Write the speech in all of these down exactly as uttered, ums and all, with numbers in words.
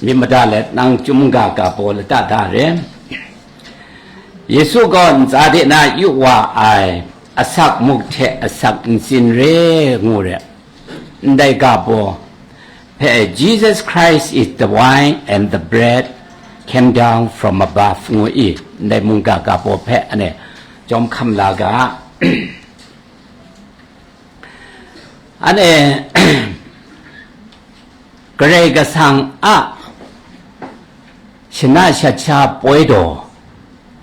Myit mada let nang chyum ga ga baw lata da re. Yesu gaw ntsa de na yu wa ai, asak muk hte asak ntsin re ngu re. Ndai ga baw hpe, "Jesus Christ is the wine and the bread came down from above," ngu i, ndai mungga ga baw hpe ane jawm hkam la ga. Ane, Karai Kasang a shana shat sha poi daw,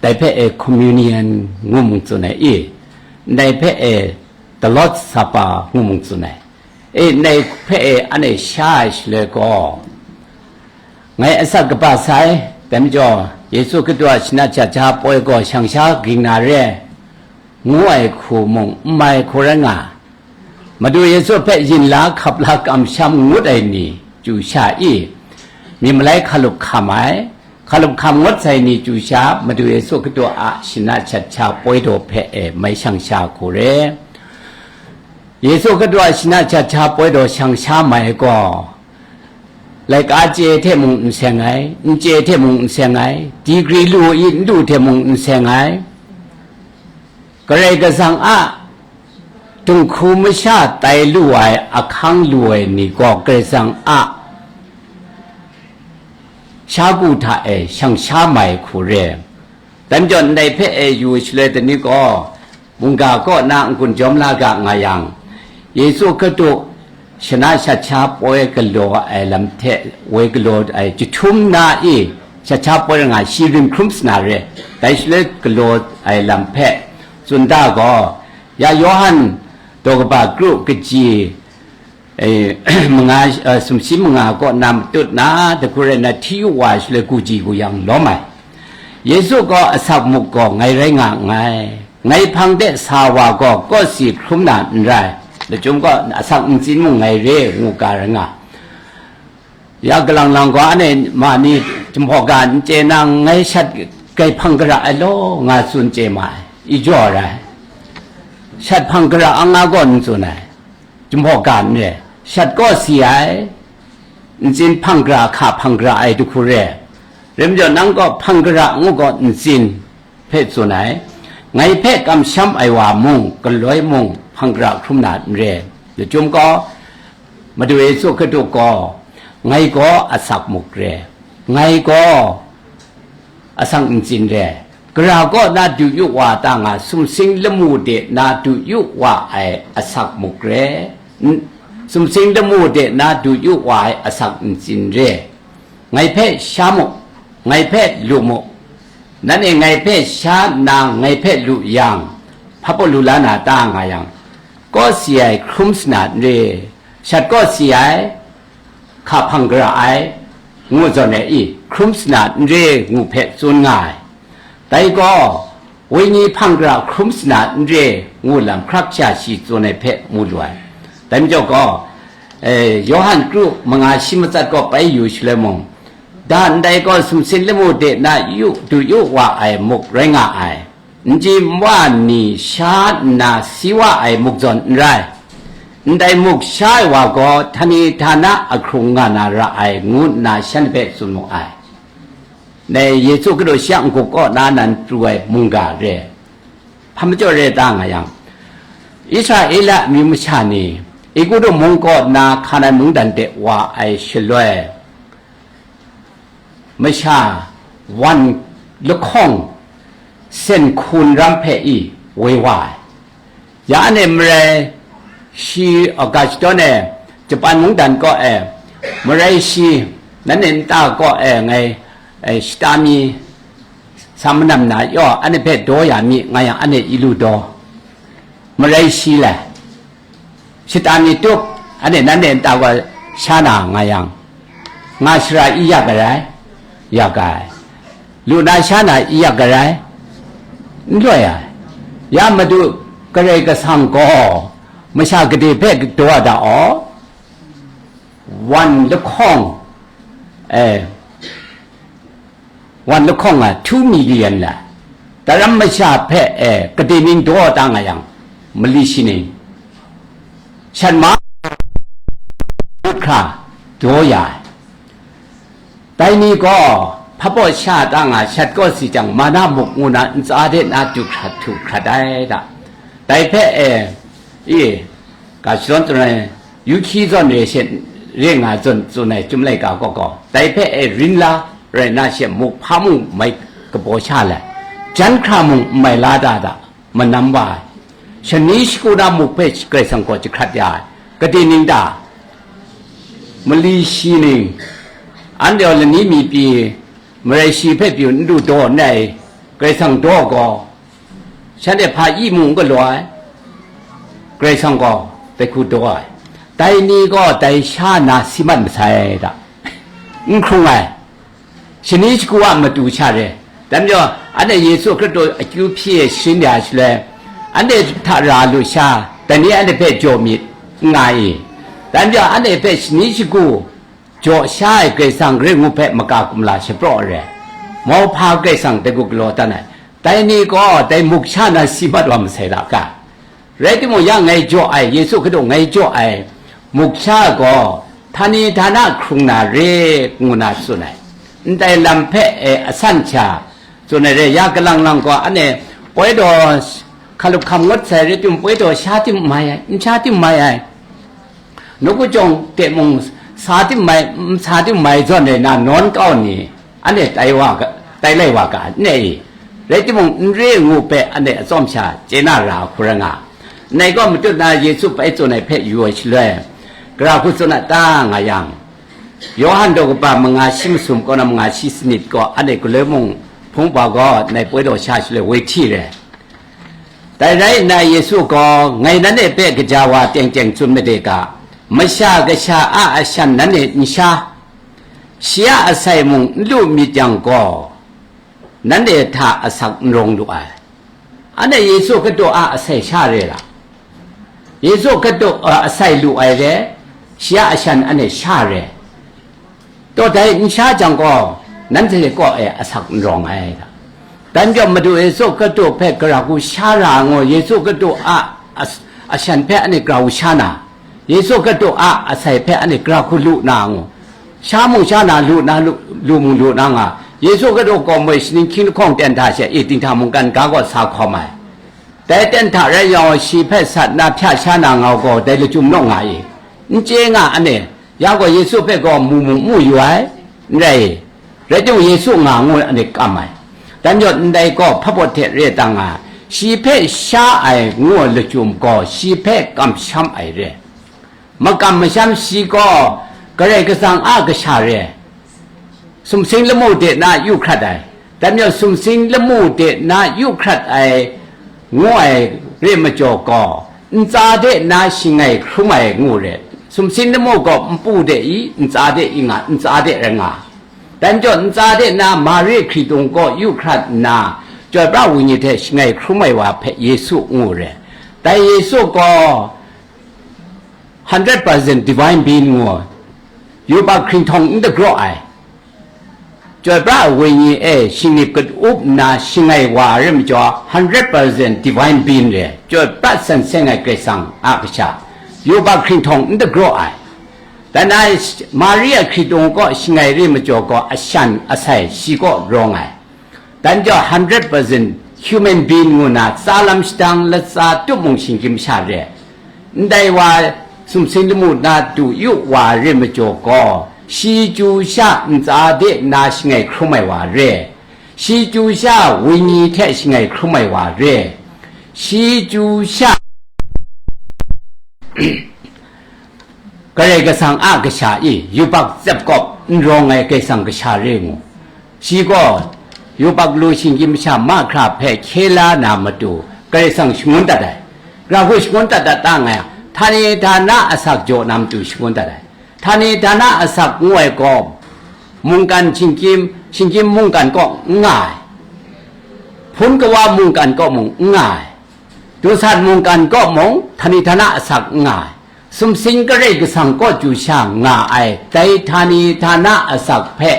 dai hpe e communion ngu mung tsun ai i, dai hpe e the Lord's Supper ngu mung tsun ai. E, dai hpe e ane sha ai shaloi gaw, ngai asak kaba sai, dai majaw, Yesu Hkristu a shana shat sha poi gaw shang sha ging na re, ngu ai hku mung n mai hku rai nga. Madu Yesu hpe yin la hkap la kamsham ngut ai ni chyu sha i, myi malai hkalup hkam ai, hkalup hkam ngut sai ni chyu sha, Madu Yesu Hkristu a shana shat sha poi daw hpe e mai shang sha hku re. Yesu Hkristu a shana shat sha poi daw shang sha mai gaw, laika chye hte mung n seng ai, n chye hte mung n seng ai, degree lu i n lu hte mung n seng ai, Karai Kasang a dinghku masha tai lu ai ahkang lu ai ni gaw Karai Kasang a sha ku hta e shang sha mai hku re. Dai majaw ndai hpe e yu shaloi dani gaw, mungga kaw na n-gun jawm la ga nga yang, Yesu Hkristu shana shat sha poi galaw ai lam hte woi galaw ai jahtum na i, shat sha poi nga shi rim hkrum sana re, dai shaloi galaw ai lam hpe tsun da gaw, ya Yawhan daw kaba kru kaji, e, manga, e, sumshi manga kaw na matut na, dahku rai na hti yu wa shaloi, guji guyang lawm ai. Yesu gaw asak muk gaw ngai rai nga nngai. Ngai hpang de sa wa gaw kawsi hkrum na n rai. Lachyum gaw asak ntsin mung ngai re, ngu ga rai nga. Ya galang lang gaw, ane ma ni, Jinghpaw ga n chye na, ngai shat grai hpang gara ai law, nga tsun chye ma ai, i jaw rai. Shat hpang gara ang nga gaw n tsun ai. Jinghpaw ga n re, shat kawsi ai, ntsin hpang gara, hka hpang gara ai dahku re. Rai majaw, nang gaw hpang gara ngu gaw ntsin hpe tsun ai, ngai hpe kamsham ai wa mung, galoi mung, hpang gara hkrum na n re. Lachyum gaw, Madu Yesu Hkristu gaw, ngai gaw asak muk re, ngai gaw asak ntsin re, gara kaw na du yu wa ta nga, sumsing lamu de na du yu wa ai asak muk re, n-, sumsing lamu de na du yu wa ai asak ntsin re, ngai hpe sha mu, ngai hpe lu mu, nanhte ngai hpe sha nna ngai hpe lu yang, hpa pawt lu la na ta nga yang, kawsi ai hkrum sana n re, shat kawsi ai, hka hpang gara ai, ngu zawn ai i, hkrum sana n re ngu hpe tsun nga ai. Dai gaw, wenyi hpang gara hkrum sana n re ngu lam hkrak sha shi tsun ai hpe mu lu ai. Dai majaw gaw, e, Yawhan kru manga shi matsat kaw bai yu shaloi mung, da ndai gaw sumsing lamu de na yu, du yu wa ai muk rai nga ai. N chyi n wa ni sha nna si wa ai muk zawn n rai. Ndai muk sha ai wa gaw, htani htana ahkrung nga na ra ai, ngu nna shanhte hpe tsun mu ai. Dai Yesu Hkristu shi a n-gup kaw na nan pru ai mungga re. Hpa majaw re ta nga yang, Israela amyu masha ni Egutu mung kaw na Hkanan mungdan de wa ai shaloi, masha wan lahkawng sen hkun ram hpe i woi wa ai. Ya anhte marai shi, Augustus e Japan mungdan kaw e, marai shi, nanhte nta kaw e ngai, e, shata mi sa manam na yaw, anhte hpe daw ya mi, nga yang anhte i lu daw. Marai shi le, shata mi tup, anhte nanhte nta gaw sha na nga yang, nga shara i yak ai rai? Yak ai. Lu na sha na i yak ai rai? N loi ai. Ya Madu Karai Kasang gaw masha gade hpe daw da aw, wan lahkawng, eh, wan lahkawng a two million la, daram masha hpe, eh, gade ning daw ta nga yang, mali shi ning, shan ma, hkra daw ya ai. Dai ni gaw hpabaw sha ta nga shat kawsi jang, mana muk ngu na ntsa de na du hkrat htu hkrat ai da. Dai hpe e, i, ga shadawn tsun ai, yu hkyi zawn re she, re nga zawn tsun ai Chyum laika gaw gaw, dai hpe e rin la rai na she, muk hpa mung mai kabaw sha lai, jan hkra mung n mai la da da, manam wa ai. Shani shagu na muk hpe Karai Kasang gaw jahkrat ya ai. Gade ning ta? Mali shi ning, anhte gaw lani mi pyi, marai shi hpe pyi n du daw n ai, Karai Kasang daw gaw, shanhte hpa yi mung n galaw ai, Karai Kasang gaw dai hku daw ai. Dai ni gaw dai sha na si mat masai da, n hkrung ai. Shani shagu a matu sha re. Dai majaw, anhte Yesu Hkristu akyu hpyi e sharin ya shaloi, anhte hta ra lu sha, dai ni anhte hpe jaw myit, n nga i? Dai majaw, anhte hpe shani shagu jaw sha ai Karai Kasang rai ngu hpe, maka kumla shapraw ai re. Mauhpa Karai Kasang dai hku galaw dan ai. Dai ni gaw dai muk sha na si mat wa masai da ga. Rai timung, ya ngai jaw ai, Yesu Hkristu ngai jaw ai muk sha gaw, htani htana hkrung na re, ngu na tsun ai. Ndai lam hpe e asan sha tsun ai re, ya kalang lang gaw, anhte poi daw hkalup hkam ngut sai rai timung, poi daw sha tim mai ai, n sha tim mai ai, nawku jawng de mung sa tim mai, n sa tim mai zawn rai na, nawn kau ni, anhte tai wa ga, tai lai wa ga, n e i? Rai timung, n re ngu hpe anhte atsawm sha chye na ra hku rai nga. Ngai gaw matut na Yesu bai tsun ai hpe yu ai shaloi, gara hku tsun a ta nga yang, Yawhan daw kaba manga shi masum kaw na manga shi sanit gaw, anhte galoi mung hpung wa gaw ngai poi daw sha shaloi woi hti re. Dai rai nna, Yesu gaw, ngai nanhte hpe kaja wa teng teng tsun made ga, Masha Kasha a ashan nanhte n sha, shi a asai mung n lu myit yang gaw, nanhte hta asak n rawng lu ai. Anhte Yesu Hkristu a asai sha re la? Yesu Hkristu a asai lu ai re, shi a ashan anhte sha re. Taw dai n sha jang gaw, nanhte kaw e asak n rawng ai. Dai majaw, Madu Yesu Hkristu hpe gara hku sha ra ngu, Yesu Hkristu a as-, ashan hpe anhte gara hku sha na, Yesu Hkristu a asai hpe anhte gara hku lu na ngu, sha mung sha na, lu na lu, lu mung lu na nga, Yesu Hkristu gaw moi shaning hkying lahkawng ten hta she, e, dinghta mungkan ga gaw sa hkawm ai. Dai ten hta rai yang, shi hpe sat na hpya sha na nga gaw, dai lachyum naw nga i? N chye nga anhte, ya gaw Yesu hpe gaw mu mung mu yu ai, n rai i? Rai timung, Yesu nga ngu anhte kam ai. Dai majaw, ndai gaw hpabaw hte re ta nga, shi hpe sha ai ngu ai lachyum gaw, shi hpe kamsham ai re. Makam masham shi gaw Karai Kasang a kasha re. Sumsing lamu de na yu hkrat ai. Dai majaw, sumsing lamu de na yu hkrat ai ngu ai re majaw gaw, ntsa de na shangai hkrum ai ngu re. Sumsing lamu gaw npu de i, ntsa de i nga, ntsa de rai nga. Dai majaw, ntsa de na Mari hkritung kaw yu hkrat nna, Chyoi pra Wenyi hte shangai hkrum ai wa hpe Yesu ngu re. Dai Yesu gaw hundred percent divine being ngu, yubak hkringhtawng n dagraw ai. Chyoi pra Wenyi e shingnip kat-up nna shangai wa ai rai majaw, hundred percent divine being re, chyoi pra san seng ai Karai Kasang a kasha, yubak hkringhtawng n dagraw ai. Dan ai Maria hkritung kaw shangai rai majaw gaw, ashan asai shi kaw rawng ai. Dan jau hundred percent human being ngu na tsa lam shadang latsa tup mung shinggyim sha re. Ndai wa sumsing lamu na du yu wa re majaw gaw, shi chyu sha ntsa de na shangai hkrum ai wa re. Shi chyu sha wenyi hte shangai hkrum ai wa re. Shi chyu sha Karai Kasang a kasha e yubak tsep kawp n rawng ai Karai Kasang kasha re ngu. Shi gaw yubak lu shinggyim masha mahkra hpe hkye la na matu Karai Kasang shangun dat ai. Gara hku shangun dat dat ta nga yang, htani htana asak jaw na matu shangun dat ai. Htani htana asak ngu ai gaw, mungkan shinggyim, shinggyim mungkan kaw n nga ai. Hpun kawa mungkan kaw mung n nga ai. Dusat mungkan kaw mung, htani htana asak n nga ai. Sumsing Karai Kasang kaw chyu sha nga ai dai htani htana asak hpe,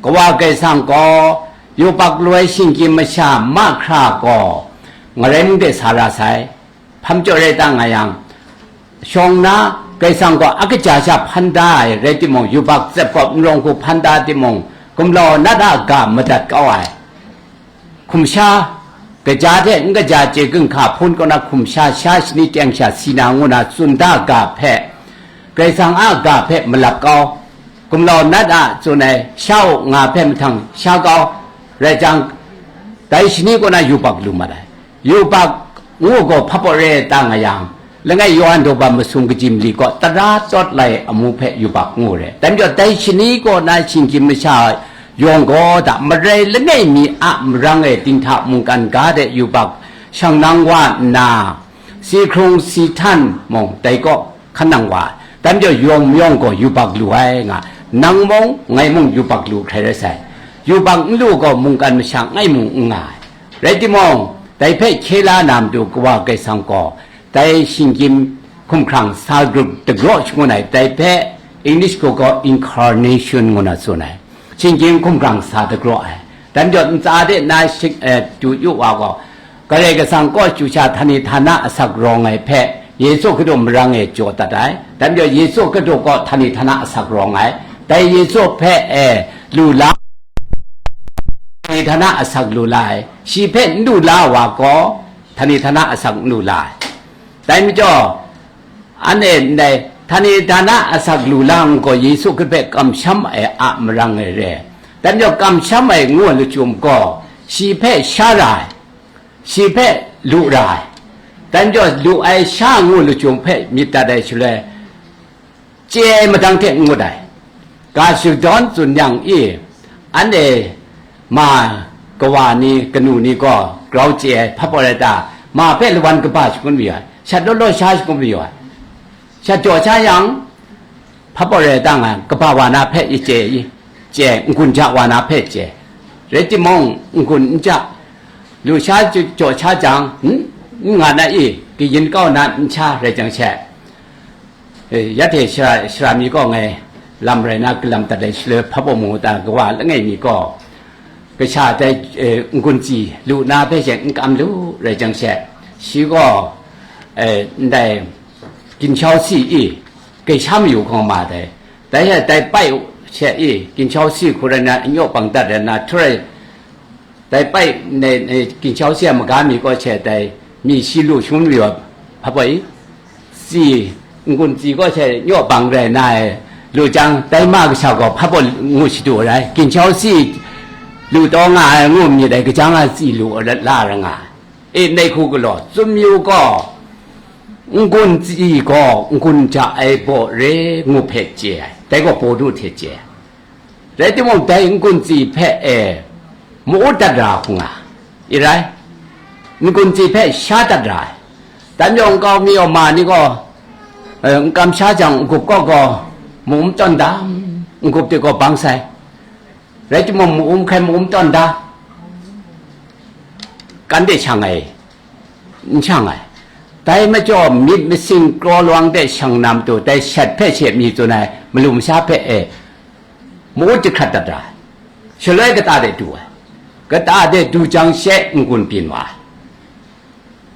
Kawa Karai Kasang gaw yubak lu ai shinggyim masha mahkra gaw ngarai mung de sa ra sai. Hpa majaw rai ta nga yang, shawng na Karai Kasang gaw a kaja sha hpan da ai rai timung, yubak tsep kawp n rawng hku hpan da timung, Gumlau nat a ga madat kau ai, hkum sha, kaja hte n kaja chye ginhka hpun kaw na hkum sha, sha shani teng sha si na ngu na tsun da ga hpe, Karai Kasang a ga hpe malap kau, gumlau nat a tsun ai sha u nga hpe mahtang sha kau, rai jang, dai shani kaw na yubak lu mat ai. Yubak ngu gaw hpa pawt re ta nga yang, langai Yawhan daw ba masum kaji mali kaw tara tawt lai amu hpe yubak ngu re. Dai majaw dai shani kaw na shinggyim masha yawng gaw da marai langai mi a marang e dinghta mungkan ga de yubak shang nang wa nna, si hkrung si htan mung dai kaw hkan nang wa ai. Dai majaw yawng mayawng gaw yubak lu ai nga, nang mung ngai mung yubak lu hkrai rai sai. Yubak n lu gaw mungkan masha ngai mung n nga ai. Rai timung, dai hpe hkye la na matu Kawa Karai Kasang gaw, dai shinggyim hkumhkrang sa grup dagraw shangun ai, dai hpe English gaw gaw incarnation ngu na tsun ai. Shinggyim hkumhkrang sa dagraw ai. Dai majaw ntsa de na shing, eh, du yu wa gaw, Karai Kasang kaw chyu sha htani htana asak rawng ai hpe Yesu Hkristu marang e jaw dat ai. Dai majaw Yesu Hkristu kaw htani htana asak rawng ai. Dai Yesu hpe, eh, lu la, htani htana asak lu la ai. Shi hpe n lu la wa gaw, htani htana asak n lu la ai. Dai majaw, anhte ndai htani htana asak lu la ngu gaw Yesu Hkristu hpe kamsham ai a marang e re. Dai majaw kamsham ai ngu ai lachyum gaw, shi hpe sha ra ai, shi hpe lu ra ai. Dai majaw lu ai sha ngu lachyum hpe myit dat ai shaloi, chye ai madang hte n ngut ai. Ga shadawn tsun yang i, anhte ma kawa ni, kanu ni gaw grau chye ai, hpa pawt rai ta, ma hpe lawan kaba shangun mayu ai, shat law law sha shangun mayu ai. Shat jaw sha yang, hpa pawt rai ta nga, kaba wa na hpe i chye i, chye ai, n-gun ja wa na hpe chye ai. Rai timung, n-gun n ja, lu sha jaw sha jang, n, n nga na i, kayin kau na n sha rai jang she, eh, ya hte shara, shara mi kaw ngai lam rai na, galam dat ai shaloi hpa pawt mu ta, kawa langai mi gaw, kasha dai, eh, n-gun tsi lu na hpe she n kam lu rai jang she, shi gaw, eh, ndai ginshau si i, gaisha mayu hkawng ma dai. Dai she dai pai she i, ginshau si hku rai na, n yaw bang dat rai na, htu rai, dai pai ne, ne, ginshau si a maga mi kaw she dai mi shi lu shangun mayu ai, hpa pawt i, tsi, n-gun tsi kaw she n yaw bang rai na ai, lu jang, dai ma kasha gaw hpa pawt ngu shadu ai, ginshau si lu taw nga ai ngu myit ai, kaja nga tsi lu la ra nga ai. E, ndai hku galaw, tsun mayu gaw, n-gun tsi gaw n-gun ja ai baw re ngu hpe chye ai, dai gaw Pawlu hte chye ai. Rai timung, dai n-gun tsi hpe, e, mu-ut dat ra hku nga, i rai, n-gun tsi hpe sha dat ra ai. Dai majaw nkau mi aw ma ni gaw, e, n kamsha jang, n-gup kaw gaw mu-um tawn da, n-gup de gaw bang sai. Rai timung, mu-um hkai mu-um tawn da, kan de shang ai, n shang ai. Dai majaw myit masin kraw lawang de shang na matu, dai shat hpe she mi tsun ai malu masha hpe e, mu-ut jahkrat dat ra ai. Shaloi kata de du ai, kata de du jang she n-gun byin wa ai.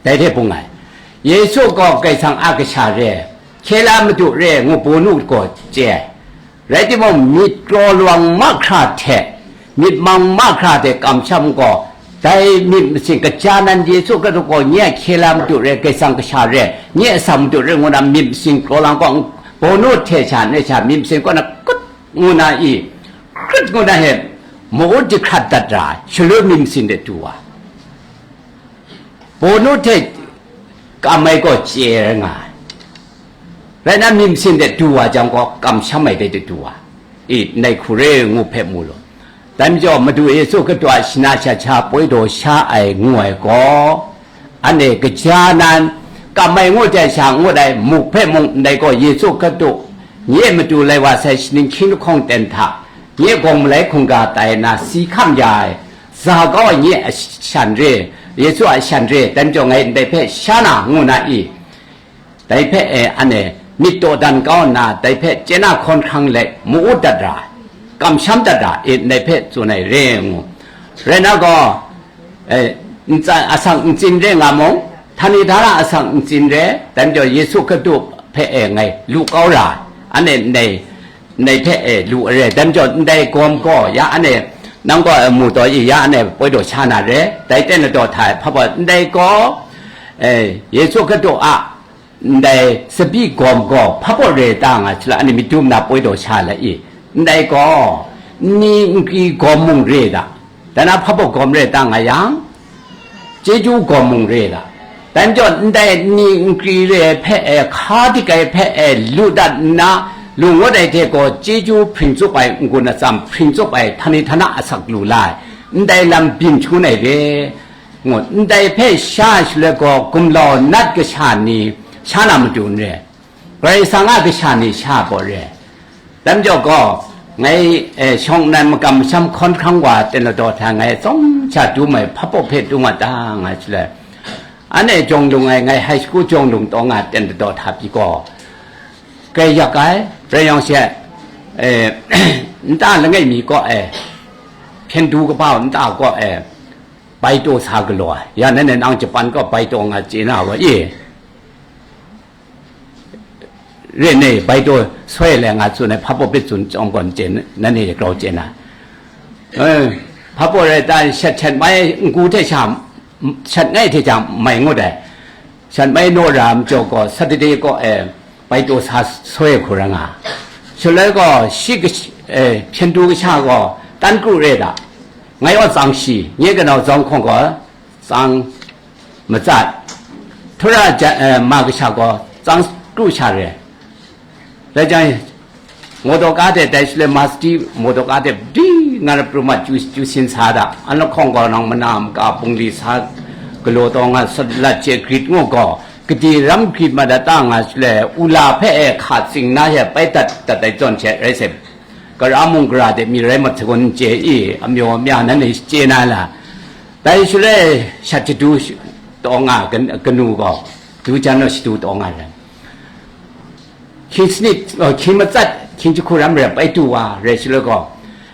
Dai hte bung ai, Yesu gaw Karai Kasang a kasha re, hkye la Madu re ngu Pawlu gaw chye ai. Rai timung, myit kraw lawang mahkra hte, myit mang mahkra hte kamsham gaw, dai myit masin kaja nan Yesu Hkristu gaw nye a hkye la Madu re, Karai Kasang kasha re, nye a asak Madu re ngu na myit masin kraw lawang gaw, Pawlu hte sha, ndai sha myit masin kaw na kut ngu na i, kut ngu na he, mu-ut jahkrat dat ra ai, shaloi myit masin de du wa. Pawlu hte kam ai gaw chye rai nga ai. Rai nna, myit masin de du wa jang gaw, kamsham ai dai de du wa. I, ndai hku re ngu hpe mu law. Dai majaw, Madu Yesu Hkristu a shana sha sha poi daw sha ai ngu ai gaw, anhte kaja nan, kam ai ngut ai sha ngut ai muk hpe mung ndai gaw, Yesu Hkristu, nye Madu lai wa sai shaning hkying lahkawng ten hta, nye gawng malai hkungga tai nna si hkam ya ai, za kau ai nye a shan re, Yesu a shan re, dai majaw ngai ndai hpe sha na ngu na i? Dai hpe e, anhte myit dawdan kau nna, dai hpe chye na hkawn hkrang let mu-ut dat ra, kamsham dat ra, e, ndai hpe tsun ai re ngu. Rai nna gaw, e, ntsa, asak ntsin re nga mung, htani htana asak ntsin re, dai majaw Yesu Hkristu hpe e ngai lu kau ra, anhte ndai ndai hpe, e, lu ai re, dai majaw ndai gawm gaw, ya anhte, nang gaw, e, mu taw i, ya anhte poi daw sha na re, dai ten ladaw hta e, hpa baw, ndai gaw, e, Yesu Hkristu a, ndai tsabyi gawm gaw, hpa baw re ta nga, sila anhte myit dum na poi daw sha la i, ndai gaw, nni nkri gawm mung re ta, dai na hpa baw gawm re ta nga yang, chyeju gawm mung re la. Dai majaw, ndai nni nkri re ai hpe e, hka dik ai hpe e, lu dat nna, lu ngut ai hte gaw, chyeju hpring tsup ai n-gun atsam, hpring tsup ai htani htana asak lu la ai, ndai lam byin shangun ai re, ngu, ndai hpe sha shaloi gaw, gumlau nat kasha ni sha na matu n re, Karai Kasang a kasha ni sha gaw re. Dai majaw gaw, ngai, e, shawng nnan makam masham hkawn hkrang wa ten ladaw hta ngai tsawm sha dum ai hpa baw hpe dum wa ta nga shaloi, anhte jawng lung ai, ngai high school jawng lung taw nga ten ladaw hta pyi gaw, grai yak ai, rai yawng she, e, nta langai mi kaw e, hpyen du kaba u nta kaw e, bai taw sa galaw ai, ya nanhte nang Japan kaw bai taw nga chye na wa e. Re nei, bai taw soi le nga tsun ai, hpa baw pyi tsun chyawm gaw n chye, nanhte grau chye na. Eh, hpa baw rai ta, shat shat mai n-gu hte sha, shat ngai hte jang mai ngut ai. Shat mai naw ra majaw gaw, Saturday kaw e, bai taw sa soi hku ra nga. Shaloi gaw, shi kash-, eh, hpyen du kasha gaw, tan kru re da. Ngai gaw tsang shi, nye kanau zawng hkawng gaw, tsang matsat, htura ja-, eh, ma kasha gaw tsang kru sha re. Rai jang, motoka de dai shaloi ma sadi motoka de di nga na pru ma ju, ju sin sa da, an lahkawng gaw nang mana maka bungli sa galaw taw nga sat lat je grit ngu gaw, gade ram grit ma da ta nga shaloi, ula hpe e hka tsing na he pai dat dat ai zawn hte rai sai. Kara mung gara de mi rai mat sagun n chye i, amyaw amya nan e chye na la. Dai shaloi shat shadu sh-, taw nga kan-, kanu gaw, du jan naw shadu taw nga rai. Hkying sanit, oh, hkying matsat, hkying jahku ram rai bai du wa, rai shaloi gaw,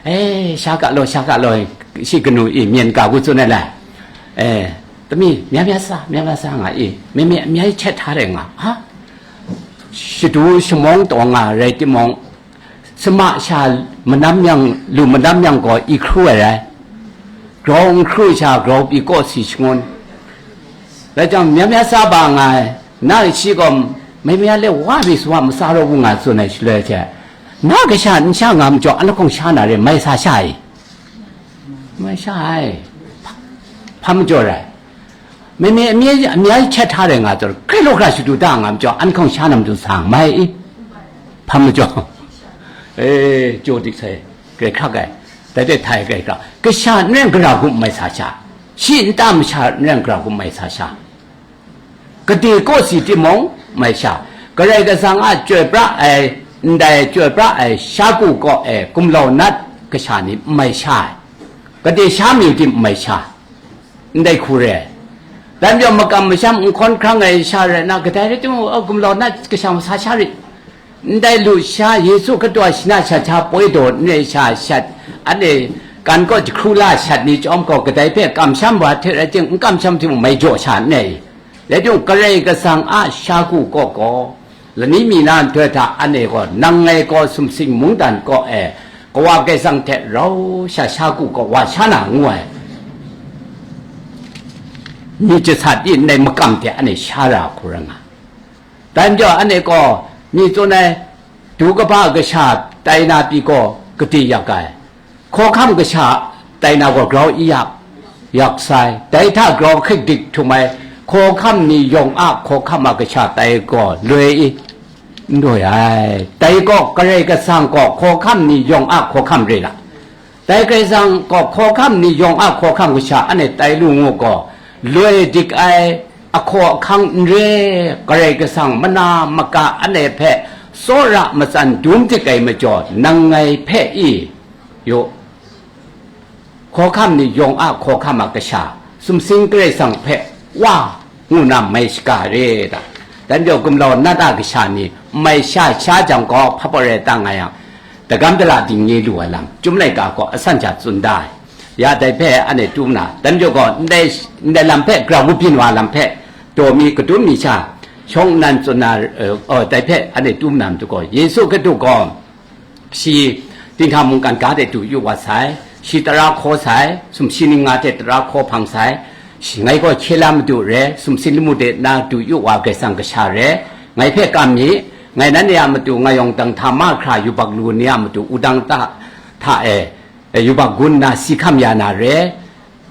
eh, sha ga law, sha ga law, shi kanu i, myen ga gu tsun ai la. Eh, tami, mya mya sa, mya mya sa nga i, me me, mya i chet hta rai nga, ha? Shadu shamawng taw nga rai timung, sama sha manam yang, lu manam yang gaw i hkru ai rai. Grau n hkru sha, grau pyi kaw si shangun. Rai jang, mya mya sa ba nga ai, na shi gaw, mai maya le wa mi swa masa raw wu nga tsun ai shaloi hte, na kasha n sha nga majaw, an lahkawng sha na re, mai sa sha ai. Mai sha ai. Hpa majaw rai. Meme amye, amye hchat hta rai nga taw, grai law hkra shadu da nga majaw, an hkawng sha na matu sa nga mai i? Hpa majaw? E, jaw dik sai, grai hkrak ai, dai hte htai grai hkrak, kasha n rai gara hkum mai sa sha, shi nta masha n rai gara hkum mai sa sha, gade kaw si timung mai sha, Karai Kasang a chyoi pra ai, ndai chyoi pra ai sha ku kaw e gumlau nat kasha ni n mai sha ai, gade sha mi tim n mai sha. Ndai hku re ai. Dan jau makam masham n hkawn hkrang ai sha rai na, kadai rai timung, a gumlau na kashang sa sha rit. Ndai lusha Yesu Hkristu a shana shat sha poi daw n rai sha shat, anhte kan kaw jahkru la shat ni chyawm gaw, kadai hpe kamsham wa hte rai timung, n kamsham timung, mai jaw sha n rai. Rai timung, Karai Kasang a sha ku kaw gaw, lani mi na nhtoi hta anhte gaw, nang ngai gaw sumsing mungdan kaw e, Kawa Karai Kasang hte rau sha sha ku kaw wa sha na ngu ai. Myit jasat i ndai makam hte anhte sha ra hku rai nga. Dai majaw anhte gaw, myit tsun ai, du kaba kasha tai na pyi gaw, gade yak ai. Hkawhkam kasha tai na gaw grau i yak, yak sai, dai hta grau hkrik dik htum ai, hkawhkam ni yawng a hkawhkam a kasha tai gaw loi i, n loi ai. Dai gaw Karai Kasang gaw hkawhkam ni yawng a hkawhkam re la. Dai Karai Kasang gaw hkawhkam ni yawng a hkawhkam kasha anhte tai lu ngu gaw, loi dik ai ahkaw ahkang n re, Karai Kasang mana maka anhte hpe tsawra matsan dum dik ai majaw, nang ngai hpe i, yaw, hkawhkam ni yawng a hkawhkam a kasha, sumsing Karai Kasang hpe wa ngu na mai shaga re ta? Dan jau gumlau nat a kasha ni mai sha sha jang gaw, hpa pawt rai ta nga yang, dagam dala dingli lu ai lam, Chyum laika gaw asan sha tsun da ai. Ya dai hpe anhte tum na, dan jau gaw ndai, ndai lam hpe grau byin wa lam hpe, daw mi kadum mi sha, shawng nnan tsun na, eh, oh, dai hpe anhte tum na matu gaw, Yesu Hkristu gaw, Shi dinghta mungkan ga de du yu wa sai, shi tara hkaw sai, sumshi ning nga de tara hkaw hpang sai, shi ngai gaw hkye la madu re, sumsing lamu de na du yu wa Karai Kasang kasha re, ngai hpe kam mi, ngai nanhte a matu ngai yawng dang hta mahkra yubak lu ni a matu wudang ta hta e, e, yubak gun nna si hkam ya na re,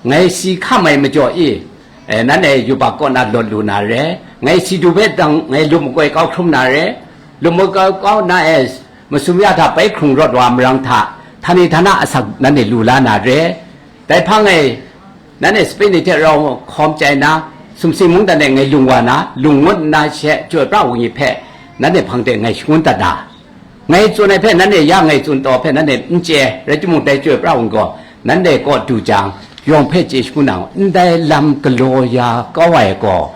ngai si hkam ai majaw i, e, nanhte yubak kaw na lawt lu na re, ngai si du hpe dang ngai lum makoi kau hkrum na re, lum makoi kau na e, masum ya hta bai hkrung rawt wa marang hta, htani htana asak nanhte lu la na re, dai hpang e, nanhte sape ni hte rau hkawm chyai na, sumsing mungdan e ngai lung wa na, lung ngut nna she Chyoi pra Wenyi hpe nanhte hpang de ngai shangun dat na, ngai tsun ai hpe nanhte ya ngai tsun taw hpe nanhte n chye, rai timung, dai Chyoi pra Wenyi gaw nanhte kaw du jang, yawng hpe chye shangun nang, ndai lam galaw ya kau ai gaw,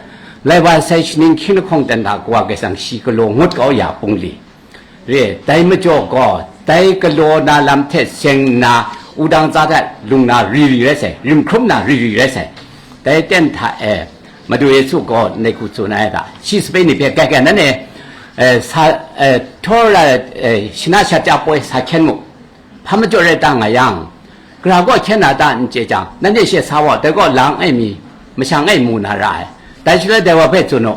lai wa sai shaning hkying lahkawng dan hta Kawa Karai Kasang shi galaw ngut kau ya pungli re, dai majaw gaw, dai galaw na lam hte seng nna, wudang tsa hta lung na ri ri rai sai, rim hkrum na ri ri rai sai. Dai ten hta e, Madu Yesu gaw ngai hku tsun ai da, shi sape ni hpe, "Gaigai, nanhte, e, sa, e, htawra, e, shana shat chyahpoi sa hkyen mu, hpa majaw rai ta nga yang, gara gaw hkyen na ta n chye jang, nanhte she sa wa, dai gaw lang ai mi, masha ngai mu na ra ai. Dai shaloi dai wa hpe tsun u,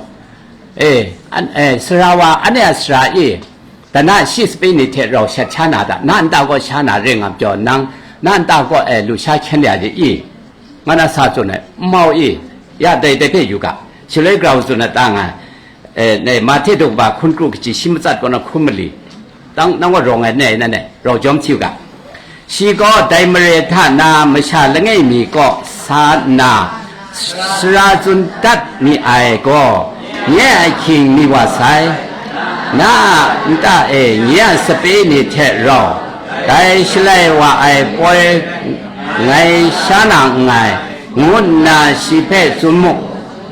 e, an, e, sara wa, anhte a sara e, dana shi sape ni hte rau shat sha na ta, na nta kaw sha na ring nga pyaw nang, na nta kaw e lu sha hkyen ya de i?" Nga na sa tsun ai, "N mau i, ya dai dai hpe yu ga, shaloi grau tsun ai ta nga, e, ne, Mahte daw kaba hkun kru kaji shi matsat kaw na hkun mali, tang nang wa rawng ai ne, na ne, rau jawm hti u ga." Shi gaw dai mare hta na masha langai mi kaw sa nna, sara tsun dat mi ai gaw, nye a ahkying mi wa sai, na a nta e nye a sape ni hte rau, dai shalai wa ai poi ngai sha na nngai, ngu nna shi hpe tsun mu,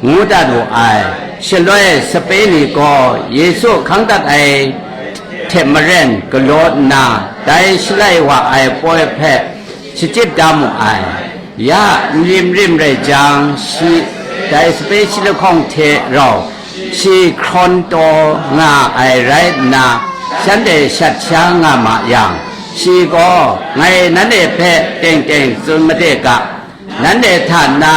ngu dat wu ai. Shaloi sape ni gaw Yesu hkang dat ai hte maren galaw nna, dai shalai wa ai poi hpe shachyip da mu ai. Ya, n rim rim rai jang, shi dai sape shi lahkawng hte rau shi hkrawn taw nga ai rai nna, shanhte shat sha nga ma yang, shi gaw, "Ngai nanhte hpe teng teng tsun made ga, nanhte hta na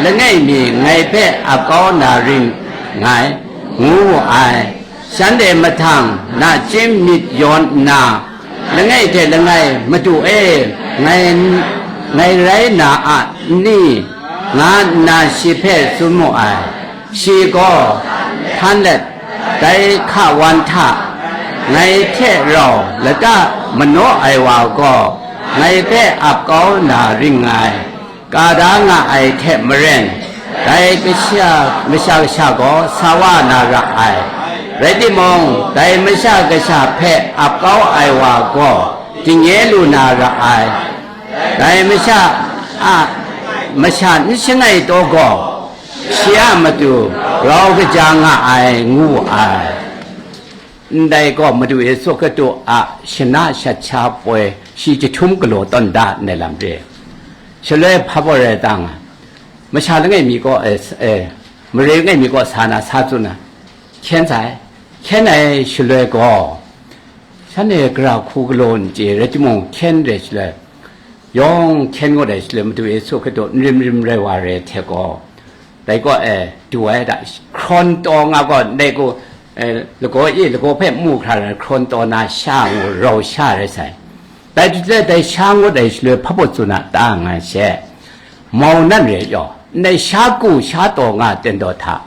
langai mi ngai hpe ap kau na ring nngai," ngu wu ai. Shanhte mahtang nachying myit yawn nna, langai hte langai, "Madu e, ngai, ngai rai na a n ni?" nga nna shi hpe tsun mu ai. Shi gaw, "Htan let, dai hka wan hta ngai hte rau lata manaw ai wa gaw, ngai hpe ap kau na ring nngai," ka da nga ai hte maren, dai kasha, masha kasha gaw sa wa na ra ai. Rai timung, dai masha kasha hpe ap kau ai wa gaw dingnye lu na ra ai. Dai masha a, masha n shangai taw gaw, shi a matu grau kaja nga ai, ngu wu ai. Ndai gaw Madu Yesu Hkristu a shana shat sha poi shi jahtum galaw tawn da ndai lam re. Shaloi hpa baw rai ta nga, masha langai mi gaw, e, e, mare langai mi gaw sa na sa tsun na, hkyen sai, hkyen ai shaloi gaw, shanhte gara hku galaw n chye rai timung, hkyen rai shaloi, yawng hkyen ngut ai shaloi, Madu Yesu Hkristu n rim rim rai wa re hte gaw, dai gaw, e, du ai da, hkrawn taw nga gaw, ndai gaw, e, lagaw e, lagaw hpe mu hkra ai hkrawn taw na sha ngu rau sha rai sai. Dai jahte dai sha ngut ai shaloi hpa baw tsun a ta nga she, mau nan re yaw, ndai sha ku sha taw nga ten daw hta,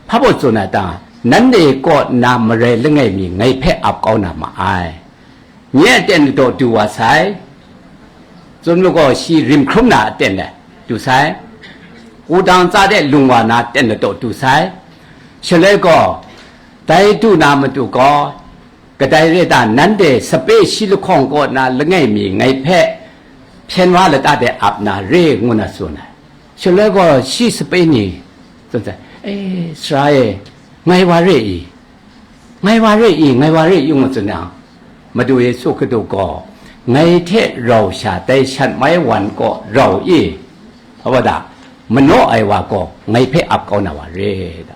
hpa baw tsun a ta, nanhte kaw nna marai langai mi ngai hpe ap kau na ma ai. Nye aten ladaw du wa sai, tsun mu gaw, shi rim hkrum na aten le du sai, wudang tsa de lung wa na aten ladaw du sai, shaloi gaw, dai du na matu gaw, kadai re ta, nanhte sape shi lahkawng kaw na langai mi ngai hpe hpyen wa lata de ap na re, ngu na tsun ai. Shaloi gaw shi sape ni tsun sai, "E, sara e, ngai wa re i? Ngai wa re i? Ngai wa re i?" ngu tsun yang, Madu Yesu Hkristu gaw, "Ngai hte rau sha dai shat mai wan kaw rau i? Hpa wa da, manaw ai wa gaw ngai hpe ap kau na wa re," da.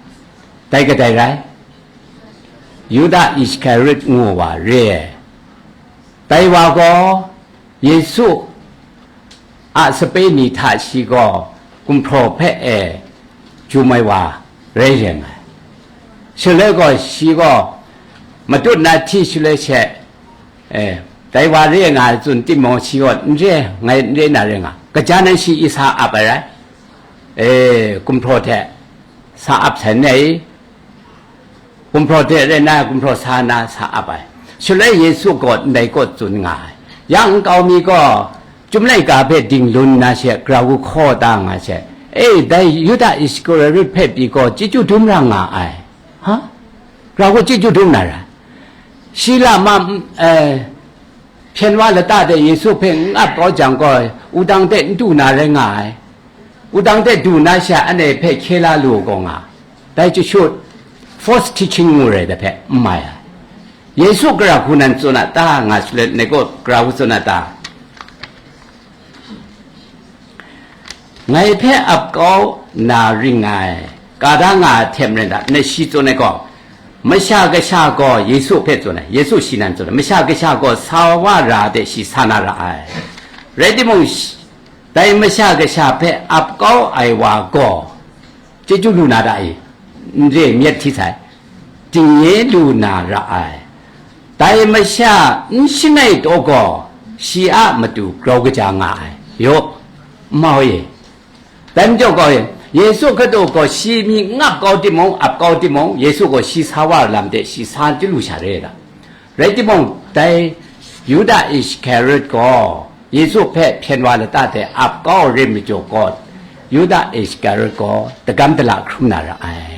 Dai kadai rai? Yuda Iskariot ngu wa re ai. Dai wa gaw Yesu a sape ni hta shi gaw gumhpraw hpe e jum ai wa rai rai nga ai. Shaloi gaw shi gaw matut na hti shaloi she, e, dai wa re nga ai tsun timung, shi gaw n re, ngai n re na rai nga, kaja nan shi i sa ap ai rai. E, gumhpraw hte sa ap sai n rai i? Gumhpraw hte rai na, gumhpraw sa na sa ap ai. Shaloi Yesu gaw ndai kaw tsun nga ai. Yang nkau mi gaw, Chyum laika hpe ding lun nna she, grau hkaw da nga she, e, dai Yuda Iskariot hpe pyi gaw chyeju dum ra nga ai. Ha? Grau chyeju dum na ra? Shi la ma, e, hpyen wa lata de Yesu hpe n ap kau jang gaw, wudang de n du na rai nga ai. Wudang de du na sha, anhte hpe hkye la lu gaw nga, dai chyashut, false teaching ngu rai da hpe n mai ai. Yesu gara hku nan tsun a ta nga shaloi, ngai gaw gara hku tsun a ta? Ngai hpe ap kau na ring ngai, ka da nga ai hte maren da, ngai shi tsun ai gaw, Masha Kasha gaw Yesu hpe tsun ai, Yesu shi nan tsun ai, Masha Kasha gaw sa wa ra de shi sa na ra ai. Rai timung, shi, dai Masha Kasha hpe ap kau ai wa gaw, chyeju lu na ra i? N re, myit hti sai, dingnye lu na ra ai. Dai masha n shangai taw gaw, shi a matu grau kaja nga ai. Yaw, n mau e. Dai majaw gaw, Yesu Hkristu gaw shi myi n ap kau timung, ap kau timung, Yesu gaw shi sa wa ai lam de shi sa chyalu sha re ai ta? Rai timung, dai Yuda Iskariot gaw Yesu hpe hpyen wa lata hte ap kau ai re majaw gaw, Yuda Iskariot gaw dagam dala hkrum na ra ai.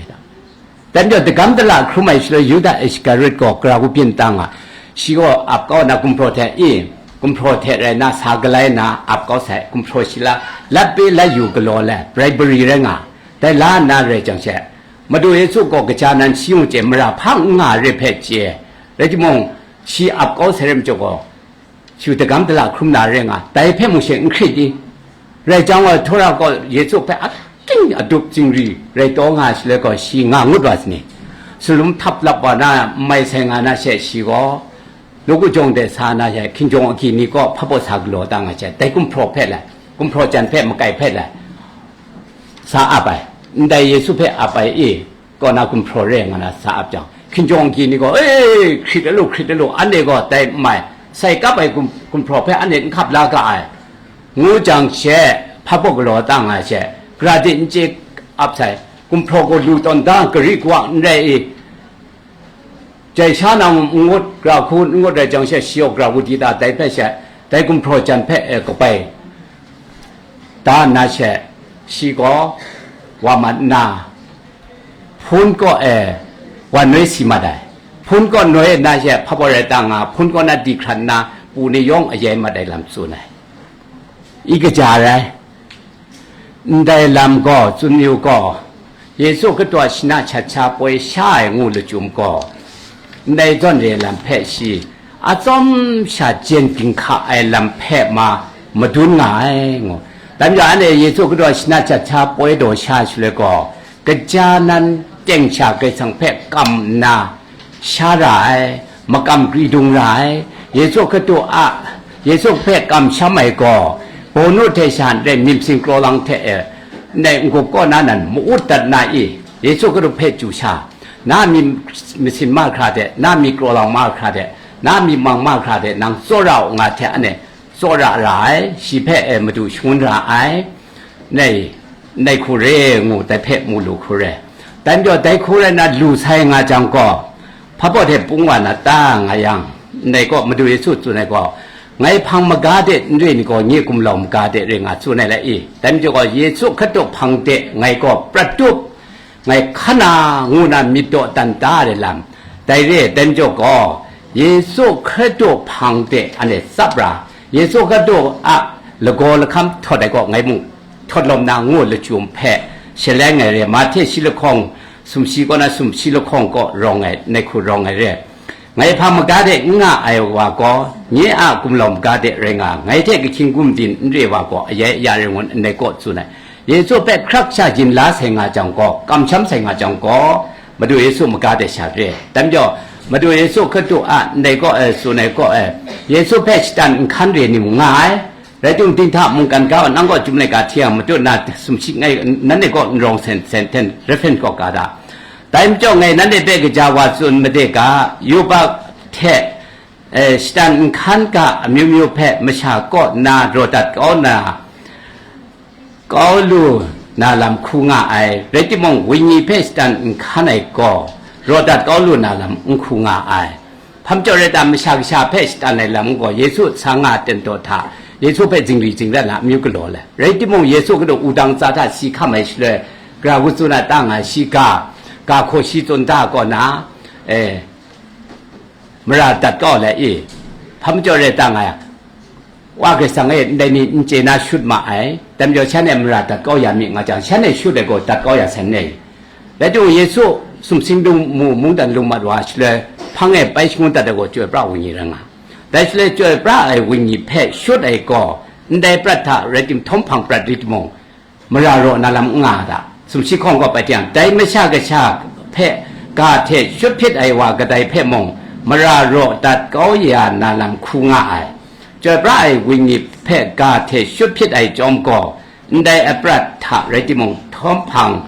Dai majaw, dagam dala hkrum ai shaloi, Yuda Iskariot gaw gara hku byin ta nga, shi gaw ap kau na gumhpraw hte, i, gumhpraw hte rai na, sa galai na ap kau sai, gumhpraw shi la, lat pe lat yu galaw le, bribery rai nga, dai la nna rai jang she, Madu Yesu gaw kaja nan shi yawng chye, mara hpang n nga ai re hpe chye, rai timung, shi ap kau sai re majaw gaw, shi dagam dala hkrum na re nga, dai hpe mung she n hkrit i? Rai jang gaw, Htawra gaw Yesu hpe ating adup zingri rai taw nga ai shaloi gaw, shi nga ngut wa sai ni? Salum htap lap wa na, n mai sai nga na she, shi gaw, Nawku jawng de sa na she, hkinjawng agyi ni kaw hpabaw sa galaw ta nga she, dai gumhpraw hpe lai, gumhpraw jan hpe makai hpe lai, sa ap ai, ndai Yesu hpe ap ai i, kaw na gumhpraw re nga na sa ap jang, hkinjawng agyi ni gaw, "E, hkrit a lu, hkrit a lu, anhte gaw dai n mai, sai kap ai gum-, gumhpraw hpe anhte n hkap la ga ai," ngu jang she, hpabaw galaw ta nga she, gara de n chye ap sai, gumhpraw gaw lu tawn da, gari kawa n rai i? Jai sha na mung n ngut, gara hku n ngut rai jang she, shi gaw gara hku di ta, dai hpe she, dai gumhpraw jan hpe, e, kabai da nna she, shi gaw wa mat nna, hpun kaw e wa noi si mat ai. Hpun kaw noi nna she, hpabaw rai ta nga, hpun kaw na di hkrat nna, pu ni yawng ayai mat ai lam tsun ai. I kaja rai. Ndai lam gaw, tsun yu gaw, Yesu Hkristu a shana shat sha poi sha ai ngu lachyum gaw, ndai zawn re lam hpe shi atsawm sha jen ginhka ai lam hpe ma madun nga ai ngu. Dai majaw, anhte Yesu Hkristu a shana shat sha poi daw sha shaloi gaw, kaja nan teng sha Karai Kasang hpe kam nna, sha ra ai, makam kri dung ra ai, Yesu Hkristu a, Yesu hpe kamsham ai gaw, bawnu hte sha n rai, myit masin kraw lang hte e, ndai n-gup kaw na nan ma-ut dat na i? Yesu Hkristu hpe chyu sha, na myit masin mahkra hte, na myit kraw lang mahkra hte, na myit mang mahkra hte nang tsawra u nga hte, anhte tsawra ra ai, shi hpe e Madu shangun ra ai, ndai, ndai hku re ngu, dai hpe mu lu hku re. Dai majaw, dai hku rai nna lu sai nga jang gaw, hpabaw hte pung wa na ta nga yang, ndai gaw Madu Yesu tsun ai gaw, ngai hpang maga de n re ni gaw, nye gumlau maga de re nga tsun ai la i? Dai majaw gaw, Yesu Hkristu hpang de ngai gaw prat tup, ngai hkan na ngu na myit dawdan da ai lam, dai re ai, dai majaw gaw, Yesu Hkristu hpang de anhte tsap ra, Yesu Hkristu a lagaw lahkam htawt ai gaw, ngai mung htawt lawm na ngu lachyum hpe shalai ngai re, Mahte shi lahkawng, sumshi kaw na sumshi lahkawng kaw rawng ai, ndai hku rawng ai re. Ngai hpang maga de n nga ai wa gaw, nye a gumlau maga de rai nga, ngai hte kahkying gumdin n re wa gaw, ayai aya rai ngun ndai kaw tsun ai. Yesu hpe hkrak sha yin la sai nga jang gaw, kamsham sai nga jang gaw, Madu Yesu maga de sha re. Dai majaw, Madu Yesu Hkristu a ndai kaw e tsun ai kaw e, Yesu hpe shatan nhkan re ni mung nga ai. Rai timung, dinghta mungkan ga nang kaw chyum laika hti yang matut na sumshi ngai, nanhte kaw nrawng sen sen hten reference kaw ga da. Dai majaw ngai nanhte hpe kaja wa tsun made ga, yubak hte, eh, shatan nhkan ga amyu myu hpe masha kaw na raw dat kau na, kau lu na lam hku nga ai, rai timung, wenyi hpe shatan nhkan ai gaw, raw dat kau lu na lam n hku nga ai. Hpa majaw rai ta, masha kasha hpe shatan ai lam gaw, Yesu sa nga ten taw hta, Yesu hpe zingri zingrat na amyu galaw le. Rai timung, Yesu Hkristu wudang tsa hta si hkam ai shaloi, gara gun tsun a ta nga ai, shi ga, ga hkaw shi tsun da kaw na, eh, mara dat kau le i. Hpa majaw rai ta nga yang, Wa Karai Kasang e ndai ni n chye na shut ma ai, dai majaw shan e mara dat kau ya mi nga jang, shan e shut ai gaw dat kau ya sai n rai. Rai timung, Yesu sumsing lung mu, mungdan lung mat wa shaloi, hpang e pai shangun dat ai gaw chyoi pra ai wenyi rai nga. Dai shaloi chyoi pra ai wenyi hpe shut ai gaw, ndai prat hta rai tim, htawm hpang prat rai timung, mara raw na lam n nga a ta? Sumshi hkawng gaw bai teng, dai masha kasha hpe ga hte shut hpyit ai wa kadai hpe mung, mara raw dat kau ya na lam hku nga ai. Chyoi pra ai wenyi hpe ga hte shut hpyit ai chyawm gaw, ndai aprat hta rai timung, htawm hpang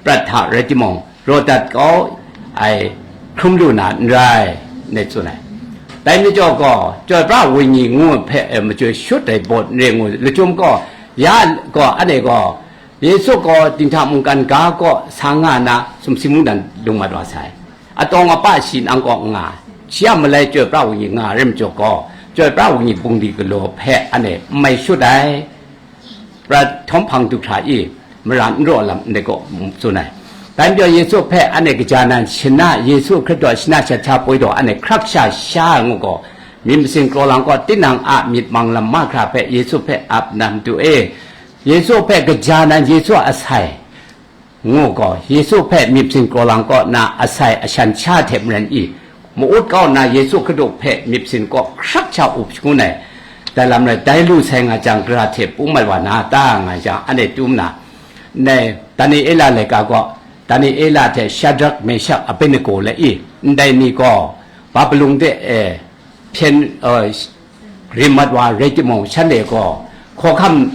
prat hta rai timung, raw dat kau ai hkrum lu na n rai, ngai tsun ai. Dai majaw gaw, chyoi pra wenyi ngu hpe, eh, machyoi shut ai bawt n re ngu, lachyum gaw, ya gaw, anhte gaw, Yesu gaw dinghta mungkan ga kaw sa nga na, sumsing mungdan lung mat wa sai. Atawng apa shi nang kaw n nga, shi a malai chyoi pra wenyi nga rai majaw gaw, chyoi pra wenyi bungli galaw hpe anhte n mai shut ai. Prat htawm hpang du hkra i, mara n raw lam ndai kaw tsun ai. Dai majaw Yesu hpe anhte kaja nan shana, Yesu Hkristu a shana shat sha poi taw anhte hkrak sha sha ai ngu gaw, myit masin kraw lang kaw, tinang a myit mang lam mahkra hpe Yesu hpe ap na matu e, Yesu hpe kaja nan Yesu a asai ngu gaw, Yesu hpe myit masin kraw lang kaw na asai ashan sha hte maren i, ma-ut kau nna Yesu Hkristu hpe myit masin kaw hkrak sha up shangun ai, dai lam rai, dai lu sai nga jang, gara hte pung mat wa na ta nga jang, anhte tum na, ndai Daniela laika gaw, Daniela hte Shadrak, Meshak, Abednego le i, ndai ni gaw Babilon de e hpyen, eh, rim mat wa rai timung, shanhte gaw hkawhkam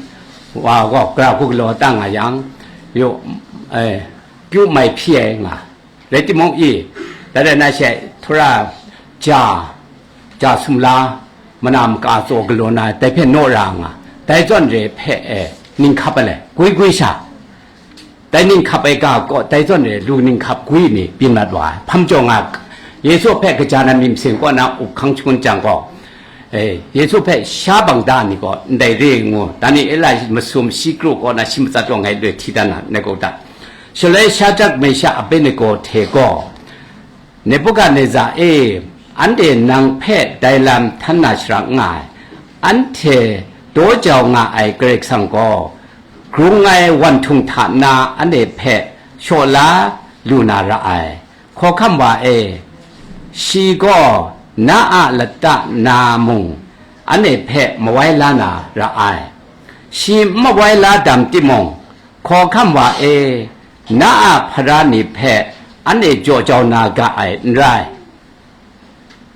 wa gaw gara hku galaw ta nga yang, yu, eh, kyu mai hpyi ai nga. Rai timung i, dai rai na she, htara ja, ja sumla, mana maka tsaw galaw na, dai hpe naw ra nga, dai zawn re hpe, eh, ning hkap ai le, gwi gwi sha. Dai ning hkap ai ga kaw, dai zawn re lu ning hkap gwi ni byin mat wa ai. Hpa majaw nga, Yesu hpe kaja nan myit masin kaw na up hkang shangun jang gaw, eh, Yesu hpe sha bang da ni gaw, ndai re ngu, Daniela masum shi kru kaw na shi matsat kaw ngai loi hti dan na, nai kaw ta. Shaloi Shadrak, Meshak, Abednego hte gaw, Nebukadneza e, anhte nang hpe dai lam htan na shara n nga ai, anhte daw jau nga ai Karai Kasang gaw, grung ai wanhtung hta na anhte hpe shaw la lu na ra ai. Hkawhkam wa e, shi gaw na a lata na mung anhte hpe mawai la na ra ai. Shi n mawai la dam timung, hkawhkam wa e, na a hpara ni hpe anhte jaw jau na ga ai n rai.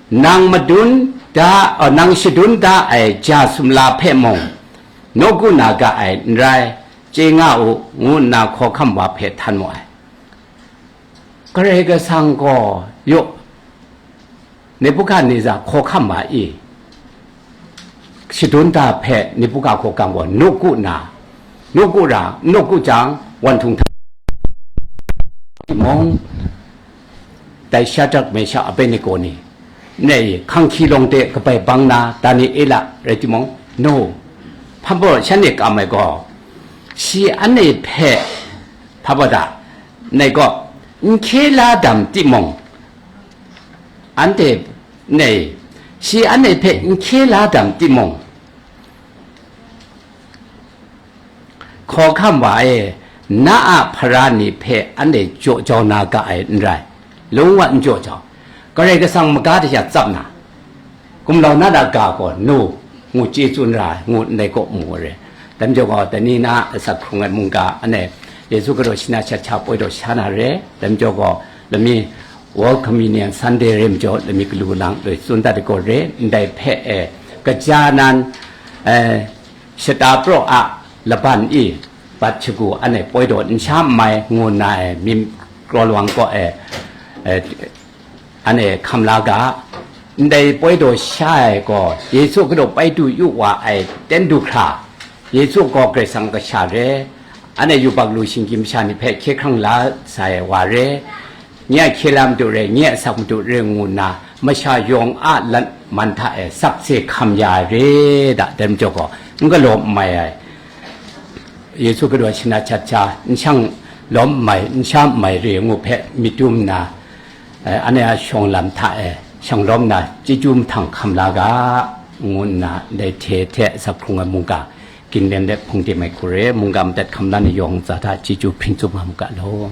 Nang madun da, oh, nang shadun da ai ja sumla hpe mung, nawku na ga ai n rai, chye nga u, ngu nna hkawhkam wa hpe htan mu ai. Karai Kasang gaw, yaw, Nebukadneza hkawhkam wa i, shadun da hpe Nebuka hkawhkam gaw nawku na, nawku ra, nawku jang, wanhtung hta mung, dai Shadrak, Meshak, Abednego ni, ne i, hkang hkyi lawng de kabai bang na Daniela rai timung, no, hpa baw shanhte kam ai gaw, shi anhte hpe, hpa baw da, nai gaw, n hkye la dam timung, anhte, ne i, shi anhte hpe n hkye la dam timung, hkawhkam wa e, na a hpara ni hpe anhte jaw jau na ga ai n rai, lung wa n jaw jau. Karai Kasang maga dasha tsap na, gumlau na da ga gaw, nu, ngu chye tsun ra ai, ngu ndai kaw mu ai re. Dai majaw gaw, dai ni na asak hkrung ai mungga, anhte Yesu Hkristu shi na shat sha poi daw sha na re. Dai majaw gaw, lami World Communion Sunday re majaw lami galu lang loi tsun dat ai gaw re, ndai hpe e, kaja nan, eh, shata praw a laban i bat shagu anhte poi daw n sha n mai ngu nna e, myit kraw lawang kaw e, eh, anhte hkam la ga. Ndai poi daw sha ai gaw, Yesu kadaw pai du yu wa ai ten du hkra, Yesu gaw Karai Kasang kasha re, anhte yubak lu shinggyim masha ni hpe hkye hkrang la sai ai wa re, nye a hkye la madu re, nye a asak madu re ngu nna, masha yawng a lat man hta e sakse hkam ya ai re da, dai majaw gaw, n galaw n mai ai, Yesu kadaw shana chat sha, n shang lawm n mai, n sha n mai re ngu hpe myit dum nna, eh, anhte a shawng lam hta e shang lawm nna, chyeju mahtang hkam la ga, ngu nna, ndai hte hte asak hkrung ai mungga, ginlen let hpung tim ai hku re, mungga madat hkam la ni yawng ntsa hta chyeju hpring tsup nga mu ga law.